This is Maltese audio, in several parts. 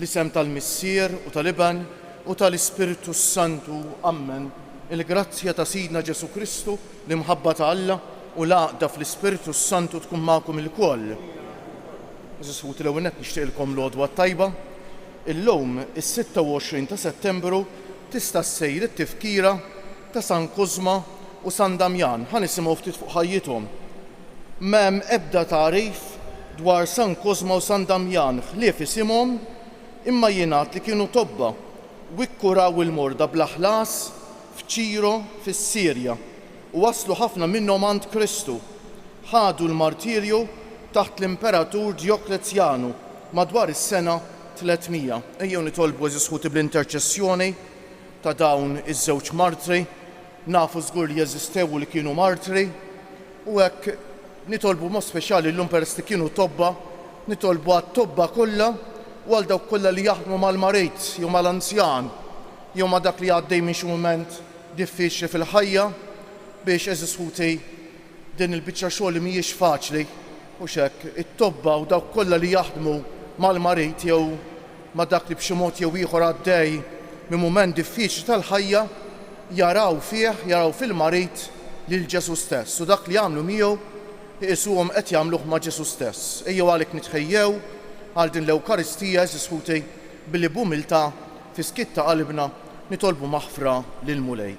Fl-isem tal-Missier u tal-Iben u tal-Ispirtu s-Santu. Ammen. Il-grazzja ta' Sidna Ġesù Kristu, l-imħabba ta' Alla u l-għaqda fl-Ispirtu s-Santu tkun magħkom ilkoll. Għeżież ħuti l-ewwel nett nixtieqilkom l-għodwa t-tajba. Illum, is-26 ta' Settembru, tista' ssir it-tifkira ta' San Kosma u San Damjan. Ħa nisimgħu ftit fuq ħajjithom. M'hemm ebda tagħrif dwar San Kosma u San Damjan ħlief isimhom, imma jingħad li kienu tobba u kkuraw il-morda bla ħlas f'Ċiro fis-Sirja u wasslu ħafna minnhom għand Kristu. Ħadu l-martirju taħt l-Imperatur Djoklezjanu madwar is-sena 300. Ejjew nitolbu għeżież ħuti bl-interċessjoni ta' dawn iż-żewġ martri. Nafu żgur li jeżistew u li kienu martri, u hekk nitolbu b'mod speċjali llum peress li kienu tobba, nitolbu għat-tobba kollha u għal dawk kollha li jaħdmu mal-marid jew mal-anzjan jew ma' dak li għaddej minn xi mument diffiċli fil-ħajja biex, għeżież ħuti, din il-biċċa xogħol li mhijiex faċli, hux hekk, it-tobba u dawk kollha li jaħdmu mal-marid jew ma' dak li b'xi mod jew ieħor għaddej minn mument diffiċli tal-ħajja, jaraw fih, jaraw fil-marid lil Ġesù stess u dak li jagħmlu miegħu iqisuhom qed jagħmluh ma' Ġesù stess. Ejjew għalhekk nitħejjew għal din l-Ewkaristija, għeżież ħuti, billi b'umiltà, fis-skiet ta' qalbna, nitolbu maħfra lill-Mulej.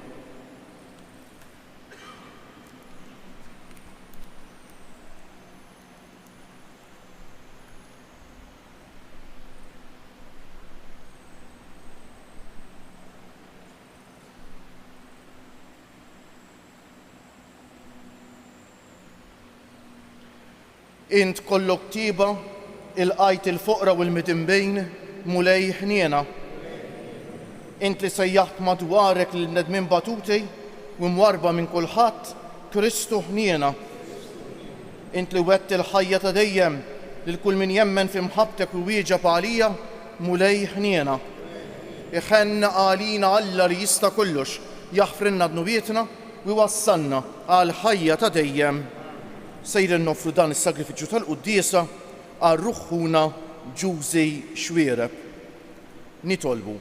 Int kollok tjieba, ilqajt il-foqra u l-midinbin, Mulej ħniena. Int li sejjaħt madwarek lill-bnedmin batuti u mwarrba minn kulħadd, Kristu ħniena. Int li wegħedt il-ħajja ta' dejjem lil kull min jemmen fi mħabbtek u jwieġeb għalija, Mulej ħniena. Iħenn għalina Alla li jista' kollox, jaħfrilna dnubietna u jwassalna għall-ħajja ta' dejjem. Sejrin noffru dan is-sagrifiċċju tal-quddiesa għal ruħ ħuna Ġużi Xuereb. Nitolbu.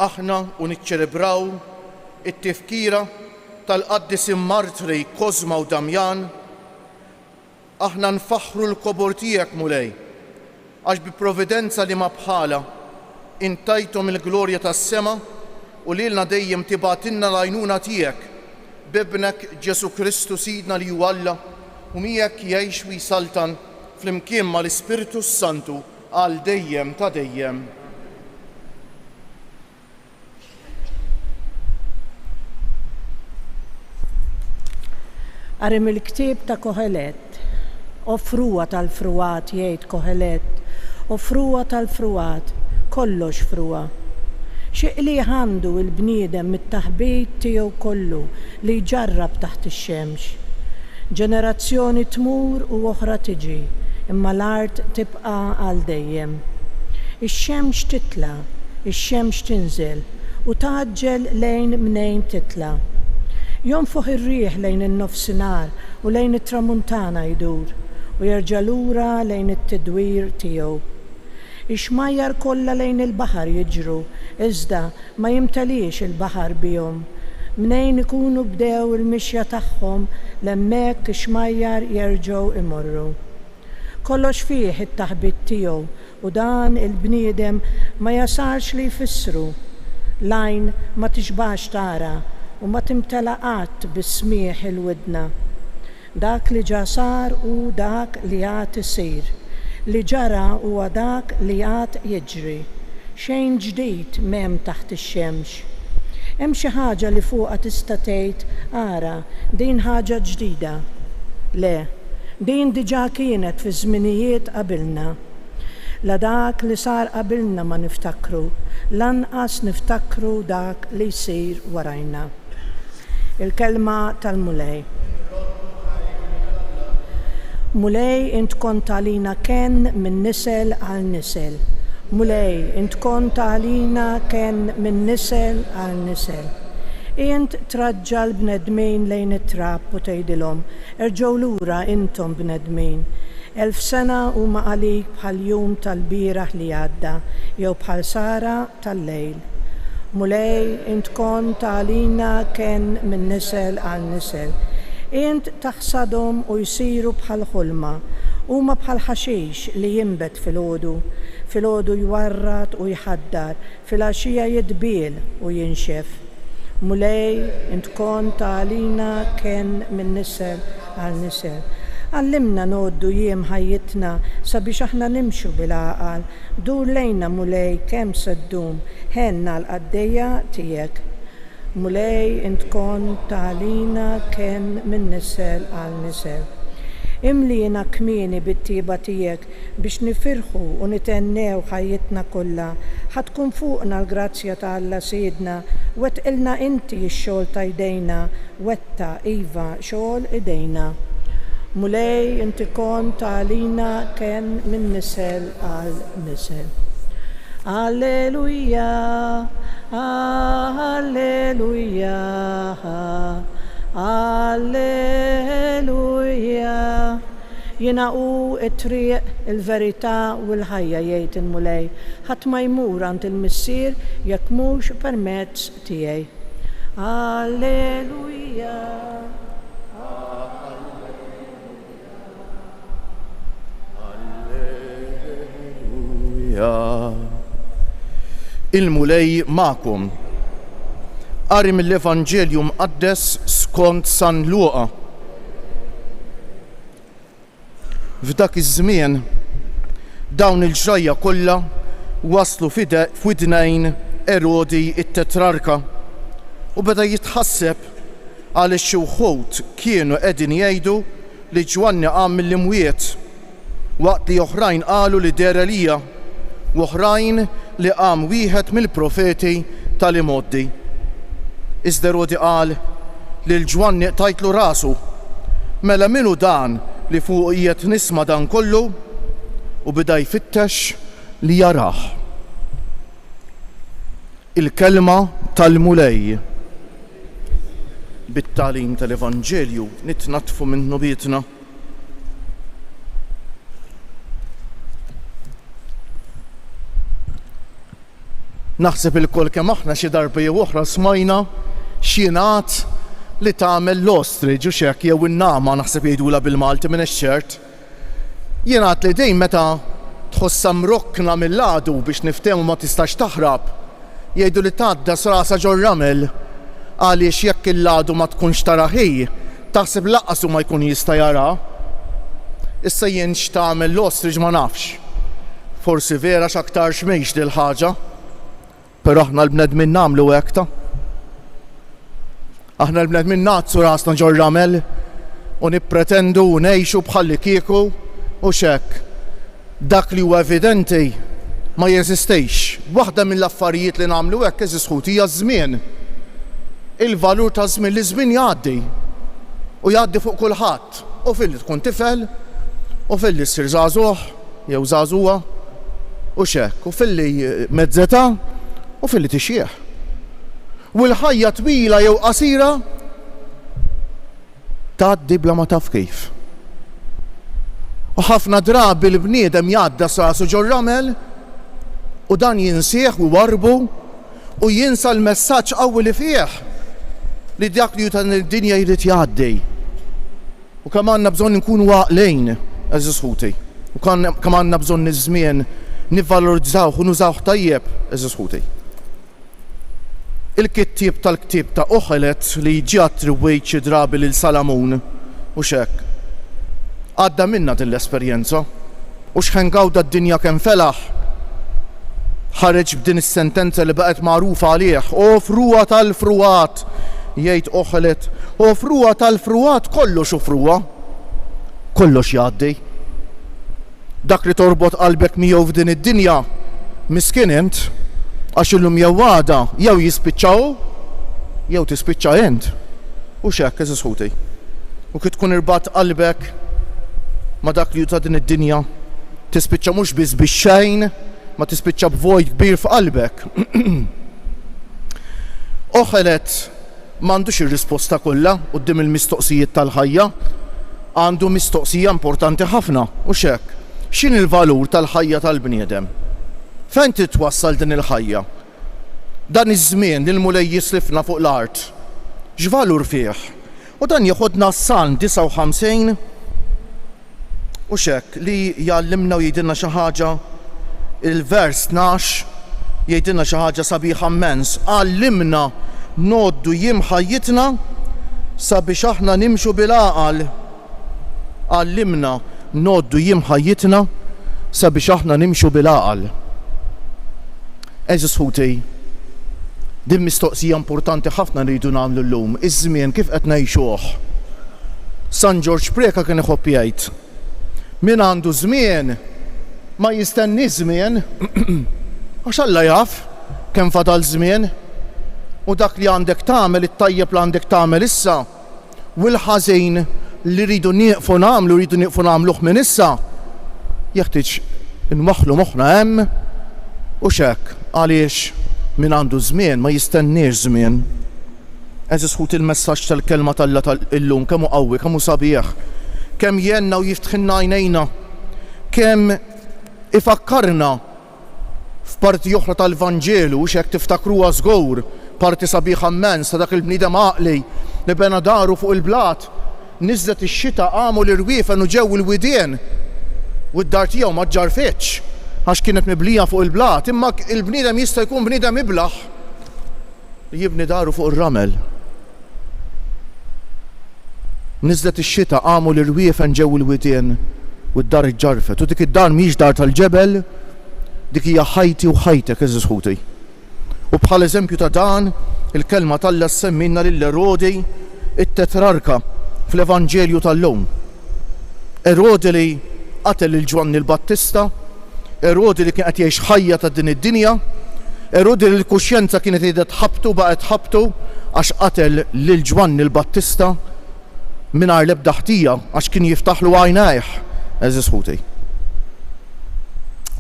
Aħna u niċċelebraw it-tifkira tal-qaddisin martri Kosma u Damjan, aħna nfaħħru l-kobor tiegħek, Mulej, għax bi providenza liema bħalha int tajthom il-glorja tas-sema u lilna dejjem tibgħatilna l-għajnuna tiegħek, b'Ibnek Ġesù Kristu Sidna li hu Alla u miegħek jgħix u jsaltan flimkien mal-Ispirtu s-Santu għal dejjem ta' dejjem. Qari mill-ktieb ta' Kohelet. O frugħa tal-frugħat, jgħid Kohelet, o frugħa tal-frugħat, kollox frugħa. Xi qligħ għandu l-bniedem mit-taħbit tiegħu kollu li jġarrab taħt ix-xemx? Ġenerazzjoni tmur u oħra tiġi, imma l-art tibqa' għal dejjem. Ix-xemx titla', ix-xemx tinżel, u tgħaġġel lejn mnejn titla'. Jonfoħ ir-riħ lejn in-nofsinhar u lejn it-tramuntana jdur, u jerġa' lura lejn it-tidwir tiegħu. Ix-xmajjar kollha lejn il-baħar jiġru, iżda Ma jimteliex il-baħar bihom. Mnejn ikunu bdew il-mixja tagħhom, 'l hemmhekk ix-xmajjar jerġgħu jmorru. Kollox fih it-taħbit tiegħu u dan il-bniedem ma jasalx li jfissru. L-għajn ma tixbax tara u ma timtela qatt bis-smigħ il-widna. Dak li ġa sar hu dak li għad isir. Li ġara huwa dak li għad jiġri. Xejn ġdid m'hemm taħt ix-xemx. Hemm xi ħaġa li fuqha tista' tgħid, 'Ara, din ħaġa ġdida'? Le, din diġà kienet fi żminijiet qabilna. La dak li sar qabilna ma niftakru, lanqas niftakru dak li jsir warajna. Il-Kelma tal-Mulej. Mulej, int kont għalina kenn minn nisel għal nisel. Mulej, int kont għalina kenn minn nisel għal nisel. Int traġġa' l-bnedmin lejn it-trab u tgħidilhom, Erġgħu lura intom bnedmin. 1000 sena huma għalik bħal jum tal-bieraħ li għadda, jew bħal sahra tal-lejl. Mulej, int kont għalina kenn minn nisel għal nisel. Int taħsadhom u jsiru bħal ħolma. Huma bħal ħaxix li jinbet filgħodu. Filgħodu jwarrad u jħaddar, filgħaxija jidbiel u jinxef. Mulej, int kont għalina kenn minn nisel għal nisel. Għallimna ngħoddu jiem ħajjitna sabiex aħna nimxu bil-għaqal. Dur lejna, Mulej, kemm se ddum, ħenn għall-qaddejja tiegħek. Mulej, int kont għalina kenn minn nisel għal nisel. Imliena kmieni bit-tjieba tiegħek biex nifirħu u nithennew ħajjitna kollha. Ħa tkun fuqna l-grazzja ta' Alla Sidna, wettqilna inti x-xogħol ta' jdejna, Wettaq, iva, xogħol idejna. Mulej, inti kont għalina kenn minn nisel għal nisel. Alleluja, Alleluja, Alleluja. Jiena hu t-triq, il-verità u l-ħajja, jgħid il-Mulej. Ħadd ma jmur għand il-Missier jekk mhux permezz tiegħi. Alleluja. Alleluja. Il-Mulej magħkom. Qari mill-Evanġelju Mqaddes skont San Luqa. F'dak iż-żmien, dawn il-ġrajja kollha waslu f'widnejn Erodi t-tetrarka, u beda jitħasseb għaliex xi wħud kienu qegħdin jgħidu li Ġwanni qam mill-imwiet, waqt li oħrajn qalu li deher Elija, u oħrajn li qam wieħed mill-profeti tal-imgħoddi. Iżda Erodi qal, Lil Ġwanni qtajtlu rasu. Mela min hu dan li fuqu qiegħed nisma' dan kollu? U beda jfittex li jarah. Il-Kelma tal-Mulej. Bit-tagħlim tal-Evanġelju nitnaddfu minn dnubietna. Naħseb ilkoll kemm aħna xi darba jew oħra smajna x'jingħad li tagħmel l-ostrich hux hekk jew in-nagħma naħseb jgħidulha bil-Malti m'iniex ċert. Jingħad li din meta tħossha mrokkna mill-għadu biex niftehmu ma tistax taħrab, jgħidu li tgħaddas rasha ġor-ramel għaliex jekk il-għadu ma tkunx tarah hi, taħseb li lanqas hu ma jkun jista' jaraha. Issa jien x'tagħmel l-ostrich ma nafx. Forsi vera x'aktarx mhix dil-ħaġa. Però aħna l-bnedmin nagħmlu hekk ta'. Aħna l-bnedmin ngħaddsu rasna ġor-ramel u nippretendu u ngħixu bħallikieku hux hekk. Dak li huwa evidenti ma jeżistix. Waħda mill-affarijiet li nagħmlu hekk, għeżież ħuti, hija ż-żmien. Il-valur taż-żmien, li ż-żmien jgħaddi u jgħaddi fuq kulħadd, u filli tkun tifel, u filli ssir żagħżugħ jew żagħżugħa, hux hekk, u filli mezz'età, u filli tixjieħ. U l-ħajja twila jew qasira Tgħaddi bla ma taf kif. U ħafna drabi l-bniedem jgħaddas rasu ġor-ramel u dan jinsieh u jwarrbu u jinsa l-messaġġ qawwi li fih li dak li hu ta' din id-dinja jrid jgħaddi. U kemm għandna bżonn inkunu għaqlin, għeżież ħuti, u kemm għandna bżonn iż-żmien nivvalorizzawh u nużawh tajjeb, għeżież ħuti. Il-kittieb tal-ktieb ta' Qohelet li ġie attribwit xi drabi lil Salamun, hux hekk? Għadda minnha din l-esperjenza, u x'ħen gawda d-dinja kemm felaħ, ħareġ b'din is-sentenza li baqgħet magħrufa għalih, O frugħa tal-frugħat, jgħid Qohelet, o frugħa tal-frugħat, kollox hu frugħa, kollox jgħaddi. Dak li torbot qalbek miegħu f'din id-dinja, miskin int, għax illum jew għada jew jispiċċa hu, jew tispiċċa int. Hux hekk, għeżież ħuti? U kif tkun irbatt qalbek ma' dak li hu ta' din id-dinja, tispiċċa mhux biss bix-xejn, ma tispiċċa b'vojt kbir f'qalbek. Oħelet m'għandux ir-risposta kollha quddiem il-mistoqsijiet tal-ħajja. għandu mistoqsija importanti ħafna, hux hekk? X'inhi l-valur tal-ħajja tal-bniedem? Fejn trid twassal din il-ħajja? Dan iż-żmien li l-Mulej jislifna fuq l-art, x'valur fih? U dan jeħodna għas-Salm 59, hux hekk, li jgħallimna u jgħidilna xi ħaġa, il-vers 12 jgħidilna xi ħaġa sabiħa mmens, Għallimna ngħoddu jiem ħajjitna sabiex aħna nimxu bil-għaqal. Għallimna ngħoddu jiem ħajjitna sabiex aħna nimxu bil-għaqal. Għeżież ħuti, din mistoqsija importanti ħafna li rridu nagħmlu llum, iż-żmien kif qed ngħixuh? San Ġorġ Preca kien iħobb jgħid, Min għandu żmien ma jistenniex żmien, għax Alla jaf kemm fadal żmien, u dak li għandek tagħmel, it-tajjeb li għandek tagħmel issa, u l-ħażin li rridu nieqfu nagħmlu, rridu nieqfu nagħmluh minn issa, jeħtieġ inwaħħlu moħħna hemm, hux hekk? Għaliex min għandu żmien ma jistenniex żmien. Għeżież ħuti l-messaġġ tal-Kelma t'Alla tal-illum kemm hu qawwi, kemm hu sabiħ, kemm jgħinna u jiftħilna għajnejna, kemm ifakkarna F'parti oħra tal-Vanġelu, hux hekk tiftakruha żgur, parti sabiħa mmens ta' dak il-bniedem għaqli li bena daru fuq il-blat, niżlet ix-xita, qamu l-irwiefen u ġew il-widien, u d-dar tiegħu ma ġġarfitx, għax kienet miblija fuq il-blat. Imma il-bniedem jista' jkun bniedem iblah li jibni daru fuq ir-ramel. Niżlet ix-xita, qamu l-irwiefen ġew il-widien u d-dar iġġarfet. U dik id-dar mhijiex dar tal-ġebel, dik hija ħajti u ħajtek, għeżież ħuti. U bħala eżempju ta' dan, il-Kelma t'Alla ssemmilna lil Erodi t-tetrarka fl-Evanġelju tal-lum. Erodi li qatel lil Ġwanni l-Battista, Erodi li kien qed jgħix ħajja ta' din id-dinja, Erodi li l-kuxjenza kienet qiegħda tħabbtu baqgħet tħabbtu għax qatel lil Ġwanni l-Battista mingħajr l-ebda ħtija għax kien jiftaħlu għajnejh, għeżież ħuti.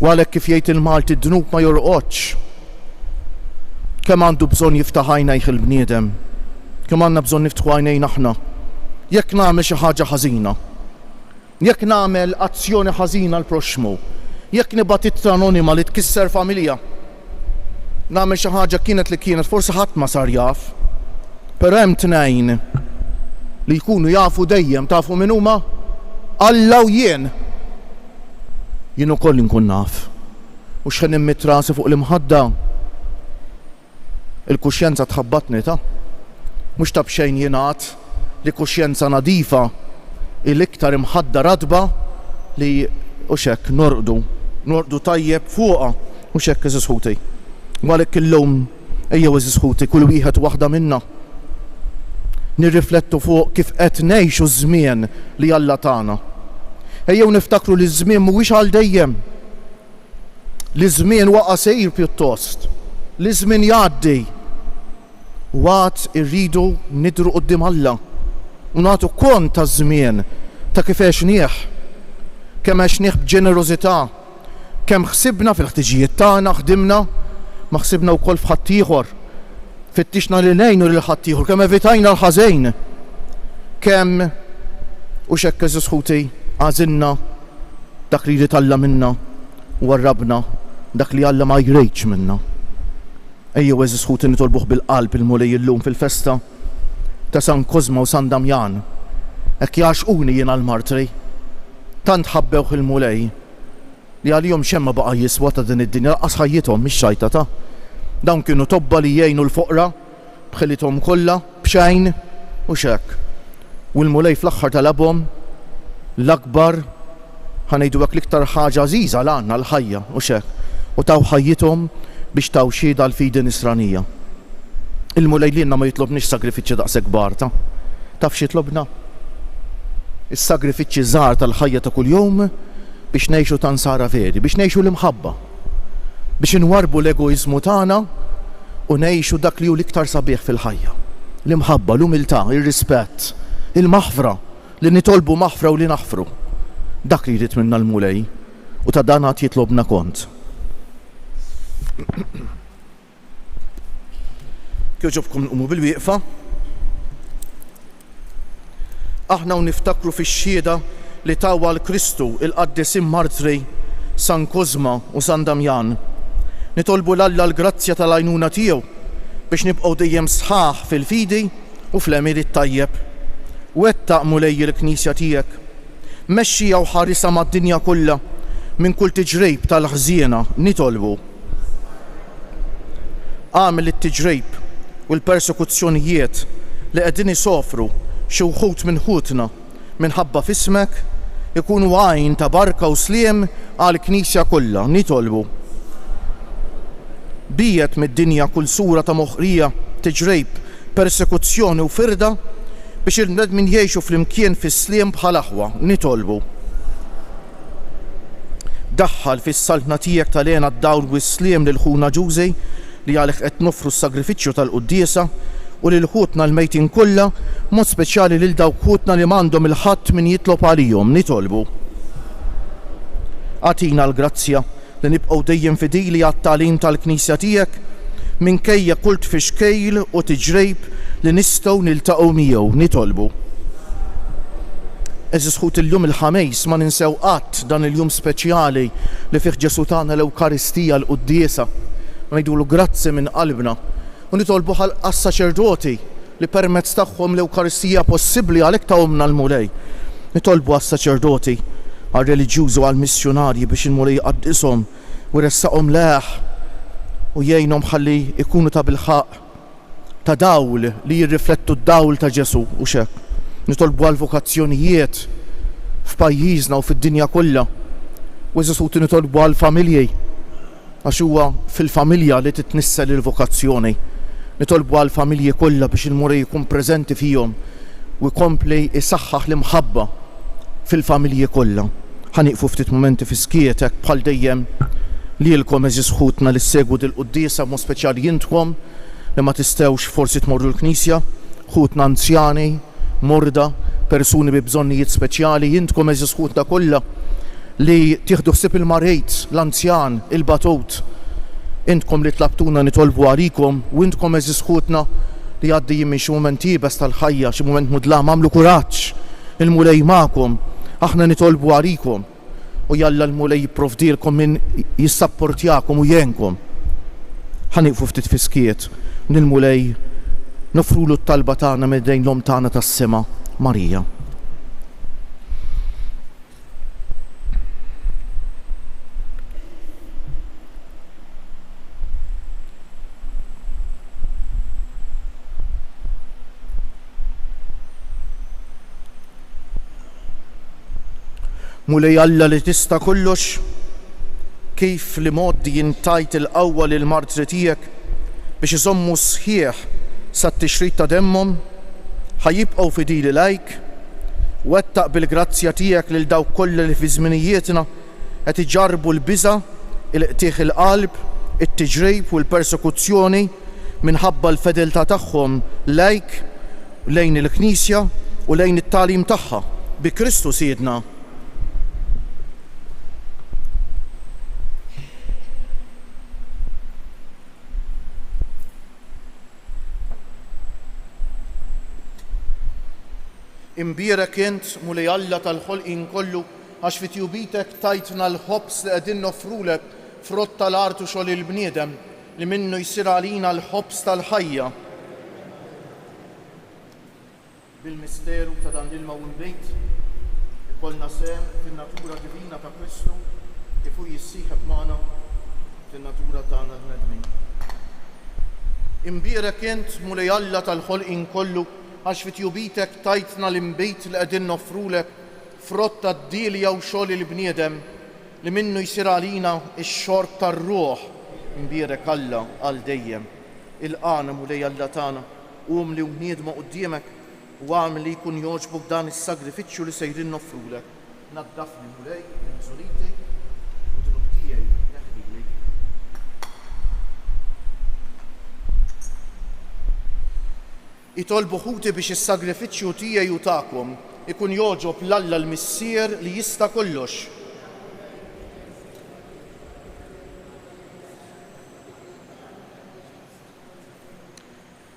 U għalhekk kif jgħid il-Malti d-dnub ma jorqodx. Kemm għandu bżonn jiftaħ għajnejh il-bniedem? Kemm għandna bżonn niftħu għajnejna aħna? Jekk nagħmel xi ħaġa ħażina, jekk nagħmel azzjoni ħażina l-proxxmu, jekk nibgħat ittra anonima li tkisser familja, nagħmel xi ħaġa kienet li kienet forsi ħadd ma sar jaf. Però hemm tnejn li jkunu jafu dejjem, tafu min huma? Alla u jien. Jien ukoll inkun naf. U x'ħin immidd rasi fuq l-imħadda, il-kuxjenza tħabbatni, ta. Mhux ta' b'xejn jingħad li kuxjenza nadifa hi l-iktar imħadda ratba li, hux hekk, norqdu, norqdu tajjeb fuqha, hux hekk għeżież ħuti? U għalhekk illum, ejjew għeżież ħuti, kull wieħed u waħda minna, nirriflettu fuq kif qed ngħixu ż-żmien li Alla tana. Ejjew niftakru li ż-żmien mhuwiex għal dejjem. Li ż-żmien huwa qasir pjuttost, li ż-żmien jgħaddi. U għad irridu nidhru quddiem Alla u nagħtu kont taż-żmien, ta' kif għexnieh, kemm għexnieh b'ġenerożità, kemm ħsibna fil-ħtiġijiet tagħna, ħdimna, ma ħsibna wkoll f'ħaddieħor, fittixna li ngħinu lil ħaddieħor, kemm evitajna l-ħażin, kemm, hux hekk għeżież ħuti, għażilna dak li jrid Alla minna u warrabna dak li Alla ma jridx minna. Ejjew għeżież ħuti nitolbuh bil-qalb il-Mulej illum fil-festa ta' San Kosma u San Damjan. Hekk jgħaxquni jiena l-martri. Tant ħabbewh il-Mulej li għalihom xejn ma baqa' jiswa ta' din id-dinja lanqas ħajjithom mhix ċajta ta'. Dawn kienu tobba li jgħinu l-foqra b'ħilithom kollha, b'xejn, hux hekk? U l-Mulej fl-aħħar talabhom l-akbar, ħa ngħidu hekk, l-iktar ħaġa għażiża l għandna, l-ħajja, hux hekk? U taw ħajjithom biex taw xhieda għall-fidi nisranija. Il-Mulej lilna ma jitlobniex sagrifiċċji daqshekk kbar, ta. Taf x'jitlobna? Is-sagrifiċċji żgħar tal-ħajja ta' kuljum biex ngħixu ta' nsara veri, biex ngħixu l-imħabba. Biex inwarrbu l-egoiżmu tagħna u ngħixu dak li hu l-iktar sabiħ fil-ħajja, l-imħabba, l-umiltà, ir-rispett, il-maħfra, li nitolbu maħfra u li naħfru. Dak li jrid minna l-Mulej u ta' dan għad jitlobna kont. Jogħġobkom nqumu bil-wieqfa. Aħna u niftakru fix-xhieda li taw għal Kristu il-qaddisin martri San Kosma u San Damjan, nitolbu 'l Alla l-grazzja tal-għajnuna tiegħu biex nibqgħu dejjem sħaħ fil-fidi u fl-għemil it-tajjeb. Wettaq, Mulej, il-Knisja tiegħek. Mexxiha u ħarisha mad-dinja kollha minn kull tiġrib tal-ħżiena, nitolbu. Agħmel li t-tiġrib u l-persekuzzjonijiet li qegħdin isofru xi wħud minn ħutna minħabba f'ismek ikunu għajn ta' barka u sliem għall-Knisja kollha. Nitolbu. Biegħed mid-dinja kull sura ta' moħqrija, tiġrib, persekuzzjoni u firda biex il-bnedmin jgħixu flimkien fis-sliem bħal aħwa. Nitolbu. Daħħal fis-saltna tiegħek tal-hena d-dawl u s-sliem lil ħuna Ġużi li għalih qed noffru s-sagrifiċċju tal-quddiesa u lil ħutna l-mejtin kollha, b'mod speċjali lil dawk ħutna li m'għandhom 'il ħadd min jitlob għalihom. Nitolbu. Agħtina l-grazzja li nibqgħu dejjem fidili għat-tagħlim tal-Knisja tiegħek minkejja kull tfixkil u tiġrib li nistgħu niltaqgħu miegħu. Nitolbu. Għeżież ħuti llum il-Ħamis ma ninsew qatt dan il-jum speċjali li fih Ġesù tana l-Ewkaristija, l-Quddiesa. Ngħidulu grazzi minn qalbna u nitolbuh għas-saċerdoti li permezz tagħhom l-Ewkaristija possibbli għalhekk tahomlna l-Mulej. Nitolbu għas-saċerdoti, għar-reliġjużi u għall-missjunarji biex il-Mulej iqaddishom u jressaqhom lejh u jgħinhom ħalli jkunu tabilħaqq ta' dawl li jirriflettu d-dawl ta' Ġesù, hux hekk? Nitolbu għall-vokazzjonijiet f'pajjiżna u fid-dinja kollha. U għeżież ħuti nitolbu għall-familji. Għax huwa fil-familja li titnissel il-vokazzjoni. Nitolbu għall-familji kollha biex il-Mulej ikun preżenti fihom u jkompli jsaħħaħ l-imħabba fil-familji kollha. Ħa nieqfu ftit mumenti fis-skiet hekk bħal dejjem lilkom għeżież ħutna li ssegwu dil-quddiesa b'mod speċjali intkom li ma tistgħux forsi tmorru l-knisja, ħutna anzjani, morda, persuni bi bżonnijiet speċjali, intkom għeżież ħutna kollha li tieħdu ħsieb il-marid, l-anzjan, il-batut. Intkom li tlabtuna nitolbu għalikom u intkom għeżież ħutna li għaddejjin minn xi mument iebes tal-ħajja, xi mument mudlam, agħmlu kuraġġ! Il-Mulej magħkom, aħna nitolbu għalikom u jalla l-Mulej jipprovdilkom min jissapportjakom u jgħinkom. Ħa nieqfu ftit fis-skiet lill-Mulej noffrulu t-talba tagħna minn idejn l-Omm tagħna tas-Sema, Marija. Mulej Alla li tista' kollox, kif fl-imgħoddi int tajt il-qawwa lill-martri tiegħek biex iżommu sħiħ sat-tixrid ta' demmhom, ħa jibqgħu fidili lejk, wettaq bil-grazzja tiegħek lil dawk kollha li fi żminijietna qed iġarrbu l-biża', il-qtigħ il-qalb, it-tiġrib u l-persekuzzjoni minħabba l-fedeltà tagħhom lejk, lejn il-Knisja u lejn it-tagħlim tagħha, bi Kristu Sidna. Imbierek int, Mulej Alla tal-ħolqien kollu, għax fi tjubitek tajtna l-ħobż li qegħdin noffrulek, frott tal-art u xogħol il-bniedem, li minnu jsir għalina l-ħobż tal-ħajja. Bil-misteru ta' dan l-ilma u nbid, ikollna sehem fin-natura divina ta' Kristu kif hu jissieħeb magħna fin-natura tagħna l-bnedmin. Imbierek int, Mulej Alla tal-ħolqien kollu, għax fi tjubitek tajtna l-inbid li qegħdin noffrulek, frott tad-dielja u xogħol il-bniedem, li minnu jsir għalina x-xorb tar-ruħ. Imbierek Alla għal dejjem. Ilqagħna, Mulej Alla tagħna, Umli u niedma quddiemek, u agħmel li jkun jogħġbok dan is-sagrifiċċju li sejrin noffrulek. Naddafni, Mulej, minn bżuliti, u d-dnub tiegħi neħħili. Itolbu ħuti biex is-sagrifiċċju tiegħi u tagħkom ikun jogħġob 'l Alla l-Missier li jista' kollox.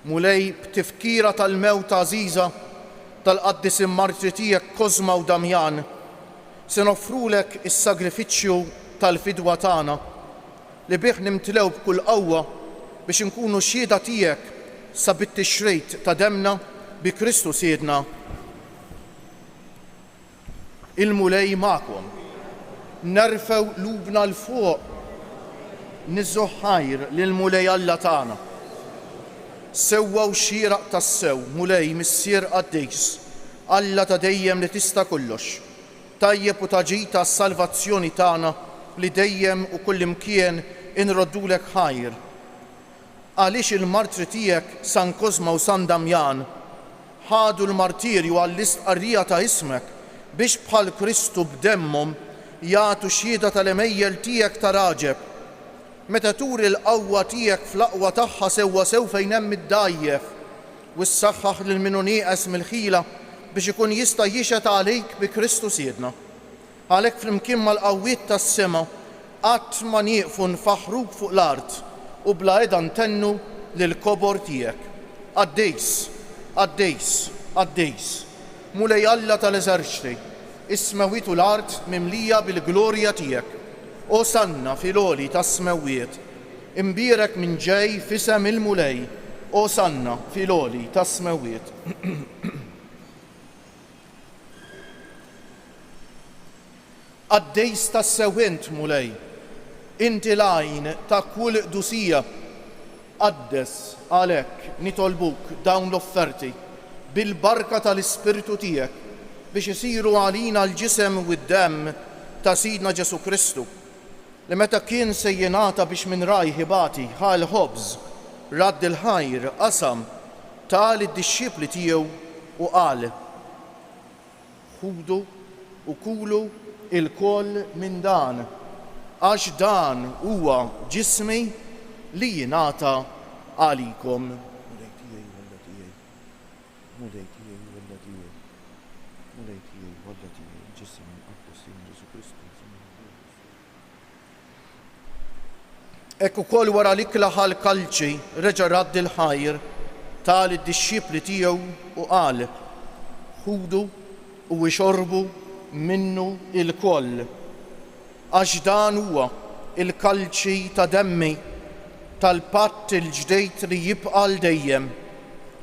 Mulej, b'tifkira tal-mewt għażiża tal-qaddisin martri tiegħek Kosma u Damjan, se noffrulek is-sagrifiċċju tal-fidwa tagħna, li bih nimtlew b'kull qawwa biex inkunu xhieda tiegħek sa bit-tixrid ta' demmna bi Kristu Sidna. Il-Mulej magħkom. Nerfgħu qlubna 'l fuq. Niżżu ħajr lill-Mulej Alla tagħna. Sewwa u xieraq tassew, Mulej, Missier qaddis, Alla ta' dejjem li tista' kollox, tajjeb u ta' ġid għas-salvazzjoni tagħna li dejjem u kullimkien inroddulek ħajr. Għaliex il-martri tiegħek San Kosma u San Damjan ħadu l-martirju għall-istqarrija ta' ismek biex bħal Kristu b'demmhom jagħtu xhieda tal-għemejjel tiegħek tal-għaġeb. Meta turi l-qawwa tiegħek fl-aqwa tagħha sewwasew fejn hemm id-dgħajjef u ssaħħaħ lil min hu nieqes mill-ħila biex ikun jista' jixhed għalik bi Kristu Sidna. Għalhekk flimkien mal-qawwiet tas-sema qatt ma nieqfu nfaħħruk fuq l-art u bla heda ntennu lill-kobor tiegħek. Qaddis, qaddis, qaddis, Mulej Alla tal-eżerċti, is-smewwiet u l-art mimlija bil-glorja tiegħek. Osanna fil-għoli tas-smewwiet. Imbierek min ġej f'isem il-Mulej. Osanna fil-għoli tas-smewwiet. Qaddis tassew int, Mulej, inti l-għajn ta' kull qdusija. Qaddes, għalhekk, nitolbuk dawn l-offerti bil-barka tal-Ispirtu tiegħek biex isiru għalina l-ġisem u d-demm ta' Sidna Ġesù Kristu, li meta kien se jingħata biex minn rajh ibati, ħa l-ħobż, radd il-ħajr, qasam, ta lid-dixxipli tiegħu u qal, Ħudu u kulu lkoll minn dan, għax dan huwa ġismi li jingħata għalikom. Mulej tiegħi u Alla tiegħi, Mulej tiegħi u Alla tiegħi, Mulej tiegħi u Alla tiegħi, il-ġisem imqaddes tiegħi Ġesù Kristu. Hekk ukoll wara l-ikla ħa l-kalċi, reġa' radd il-ħajr, ta lid-dixxipli tiegħu u qal, Ħudu u ixorbu minnu lkoll, għax dan huwa l-kalċi ta' demmi, tal-patt il-ġdid li jibqa' għal dejjem,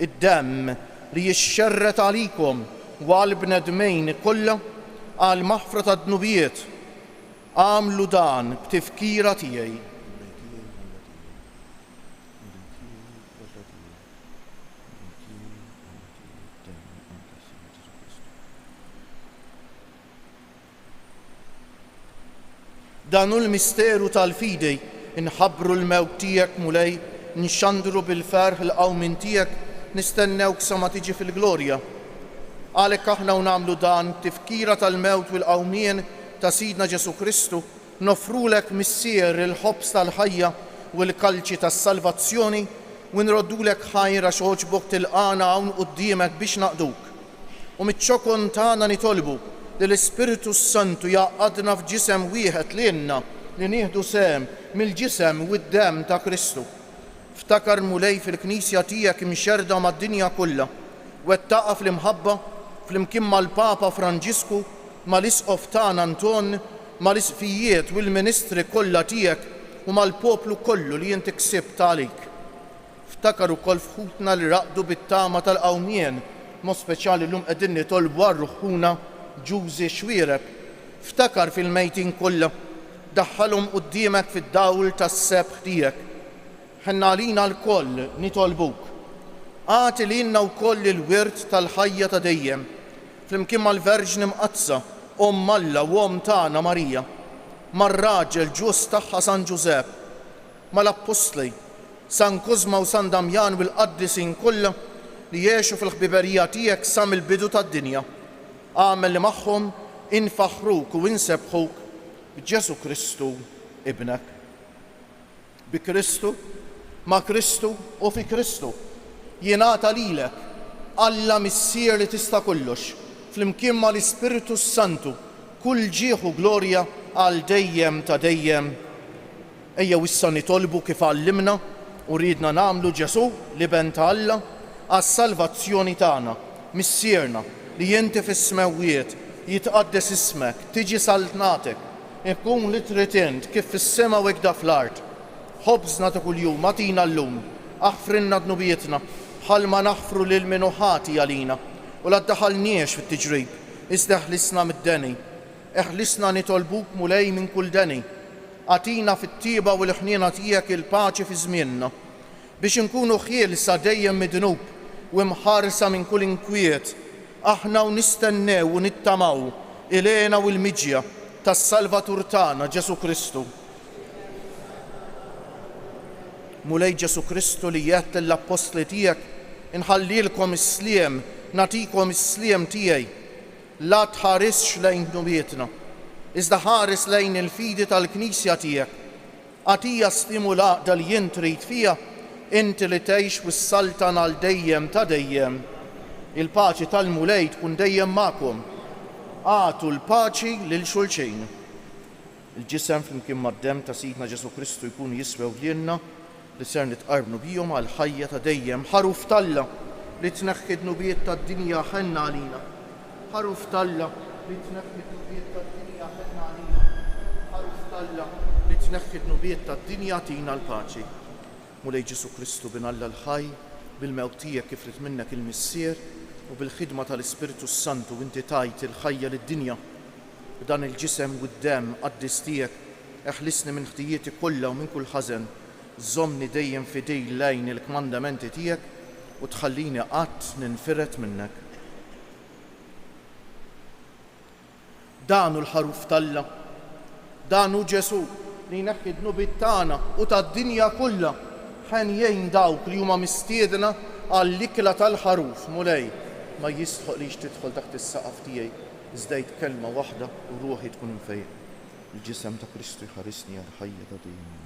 id-demm li jixxerred għalikom u għall-bnedmin kollha għall-maħfra tad-dnubiet. Agħmlu dan b'tifkira tiegħi. Dan hu l-misteru tal-fidi, inħabbru l-mewt tiegħek, Mulej, nxandru bil-ferħ il-qawmien tiegħek, nistennewk sa ma tiġi fil-glorja. Għalhekk aħna u nagħmlu dan b'tifkira tal-mewt u l-qawmien ta' Sidna Ġesù Kristu, noffrulek, Missier, il-ħobż tal-ħajja u l-kalċi tas-salvazzjoni, u nroddulek ħajr għax għoġbok tilqagħna hawn quddiemek biex naqduk. U miċ-ċokon tagħna nitolbu li l-Ispirtu s-Santu jgħaqqadna f'ġisem wieħed lilna li nieħdu sehem mill-ġisem u d-demm ta' Kristu. Ftakar, Mulej, fil-Knisja tiegħek imxerrda mad-dinja kollha, wettaqha fl-imħabba, flimkien mal-Papa Franġisku, mal-Isqof tagħna Anton, mal-Isqfijiet u l-ministri kollha tiegħek u mal-poplu kollu li inti ksibt għalik. Ftakar ukoll f'ħutna li raqdu bit-tama tal-qawmien, b'mod speċjali llum qegħdin nitolbu għal ruħ ħuna Ġużi Xuereb. Ftakar fil-mejtin kollha, daħħalhom quddiemek fid-dawl tas-sebħ tiegħek. Ħenn għalina lkoll, nitolbuk. Agħti lilna wkoll il-wirt tal-ħajja ta' dejjem, flimkien mal-Verġni Mqaddsa, Omm Alla u Omm tagħna Marija, mar-raġel ġust tagħha San Ġużepp, mal-Appostli, San Kosma u San Damjan u l-qaddisin kollha li għexu fil-ħbiberija tiegħek sa mill-bidu tad-dinja. Agħmel li magħhom infaħħruk u insebbħuk b'Ġesù Kristu Ibnek. Bi Kristu, ma' Kristu u fi Kristu, jingħata lilek, Alla Missier li tista' kollox, flimkien ma' l-Ispirtu s-Santu, kull ġieħ u glorja għal dejjem ta' dejjem. Ejjew issa nitolbu kif għallimna u riedna nagħmlu Ġesù, l-Iben ta' Alla, għas-salvazzjoni tagħna. Missierna, li inti fis-smewwiet, jitqaddes ismek, tiġi saltnatek, ikun li trid int kif fis-sema u hekda fl-art. Ħobżna ta' kuljum agħtina llum, aħfrilna dnubietna, bħalma naħfru lil min hu ħati għalina, u la ddaħħalniex fit-tiġrib, iżda eħlisna mid-deni. Eħlisna nitolbuk Mulej minn kull deni. Agħtina fit-tjieba u l-ħniena tiegħek il-paċi fi żmienna, biex inkunu ħielsa dejjem mid-dnub u imħarsa minn kull inkwiet, aħna u nistennew u nittamaw il-hena u l-miġja tas-Salvatur tagħna Ġesù Kristu. Mulej Ġesù Kristu li għedt lill-appostli tiegħek, Inħallilkom is-sliem, nagħtikom is-sliem tiegħi. La tħarisx lejn dnubietna, iżda ħares lejn il-fidi tal-Knisja tiegħek. Agħtiha s-sliem u l-għaqda li int trid fiha, inti li tgħix u ssaltan għal dejjem ta' dejjem. Il-paċi tal-Mulej tkun dejjem magħkom. Agħtu l-paċi lil xulxin. Il-Ġisem flimkien mad-Demm ta' Sidna Ġesù Kristu jkunu jiswew lilna li ser nitqarbnu bihom għall-ħajja ta' dejjem. Ħaruf t'Alla li tneħħi d-dnubiet tad-dinja ħenna għalina. Ħaruf t'Alla li tneħħi d-dnubiet tad-dinja ħenna għalina. Ħaruf t'Alla li tneħħi d-dnubiet tad-dinja agħtina l-paċi. Mulej Ġesù Kristu Bin Alla l-ħaj, bil-mewt tiegħek kif ried minnek il-Missier u bil-ħidma tal-Ispirtu s-Santu inti tajt il-ħajja lid-dinja. B'dan il-Ġisem u d-Demm qaddis tiegħek, eħlisni minn ħtijieti kollha u minn kull ħażen. Żommni dejjem fidil lejn il-kmandamenti tiegħek u tħallini qatt ninfired minnek. Dan hu l-Ħaruf t'Alla. Dan hu Ġesù li jneħħi d-dnubiet tagħna u tad-dinja kollha. Henjin dawk li huma mistiedna għall-ikla tal-Ħaruf. Mulej, ma jistħoqlix tidħol taħt is-saqaf tiegħi, iżda għid kelma waħda u ruħi tkun imfejqa. Il-ġisem ta' Kristu jħarisni għall-ħajja ta' dejjem.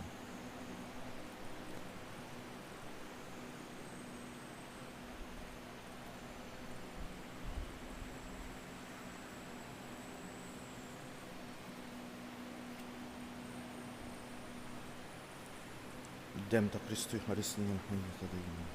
Id-demm ta' Kristu jħarisni għall-ħajja ta' dejjem.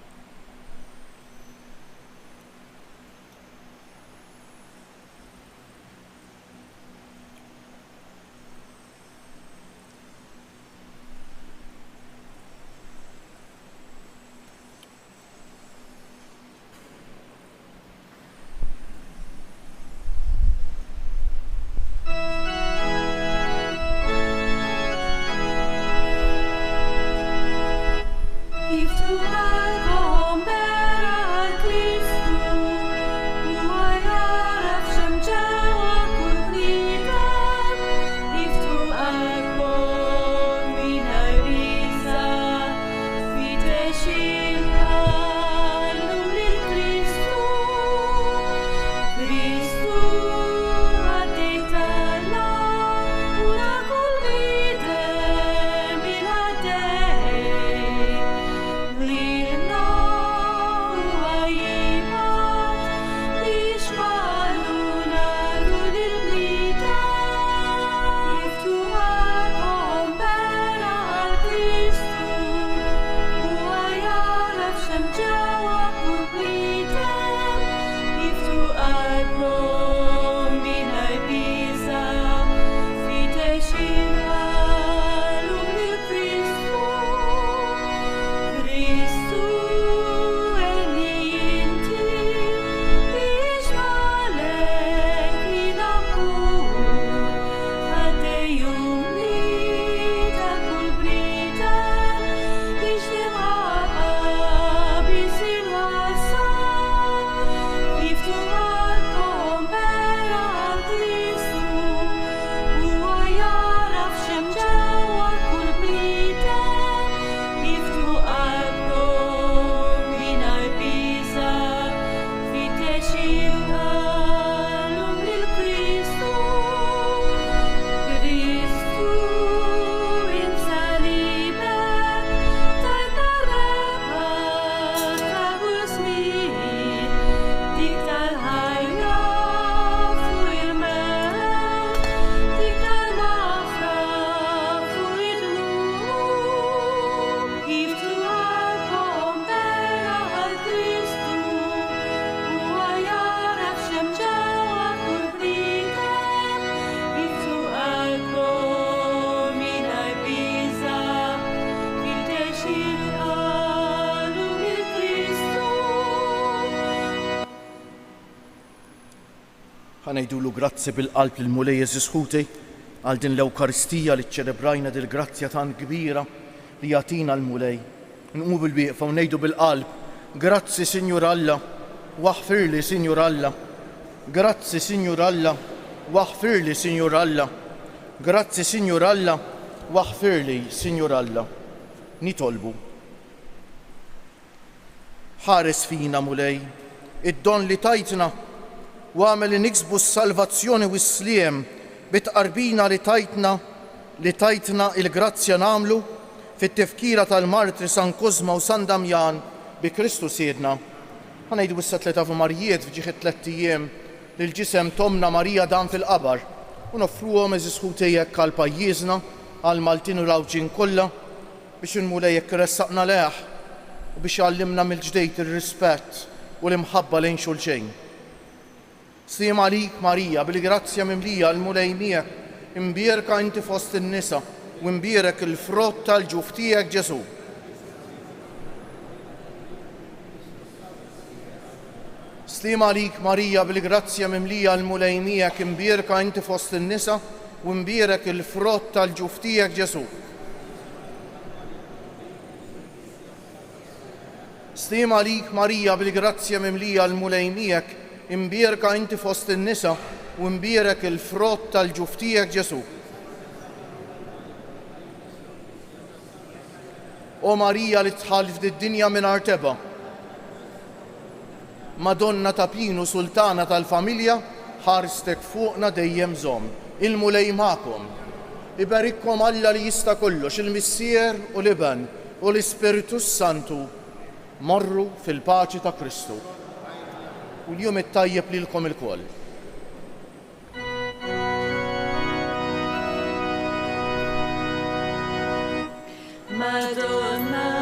Ħa ngħidulu grazzi bil-qalb lill-Mulej għeżież ħuti għal din l-Ewkaristija li ċċelebrajna dil-grazzja tant kbira li jagħtina l-Mulej. Nqumu bil-wieqfa u ngħidu bil-qalb, Grazzi Sinjur Alla, waħfirli Sinjur Alla. Grazzi Sinjur Alla, waħfirli Sinjur Alla. Grazzi Sinjur Alla, waħfirli Sinjur Alla. Nitolbu. Ħares fina, Mulej, id-don li tajtna u agħmel li niksbu s-salvazzjoni u s-sliem bit-tqarbina li tajtna li tajtna il-grazzja nagħmlu fit-tifkira tal-martri San Kosma u San Damjan bi Kristu Sidna. Ħa ngħidu issa tlett Ave Marijiet f'ġieħ it-tlett ijiem li l-ġisem t'Ommna Marija dam fil-qabar u noffruhom għeżież ħuti hekk għal pajjiżna, għall-Maltin u l-Għawdxin kollha, Biex il-Mulej hekk iressaqna lejh u biex jgħallimna mill-ġdid ir-rispett u l-imħabba lejn xulxejn. Sliem għalik Marija, bil-grazzja mimlija, il-Mulej miegħek, imbierka inti fost in-nisa u imbierek il-frott tal-ġuf tiegħek Ġesù. Sliem għalik Marija, bil-grazzja mimlija, il-Mulej miegħek, imbierka inti fost in-nisa u imbierek il-frott tal-ġuf tiegħek Ġesù. Sliem għalik Marija, bil-grazzja mimlija, il-Mulej miegħek, imbierka inti fost in-nisa u imbierek il-frott tal-ġuf tiegħek Ġesù. O Marija li dħalt f'did-dinja mingħajr tebgħa. Madonna ta' Pinu Sultana tal-familja, ħarstek fuqna dejjem żomm. Il-Mulej magħkom. Iberikkom Alla li jista' kollox, il-Missier u l-Iben u l-Ispirtu s-Santu. Morru fil-paċi ta' Kristu. U l-jum it-tajjeb lilkom ilkoll. Madonna.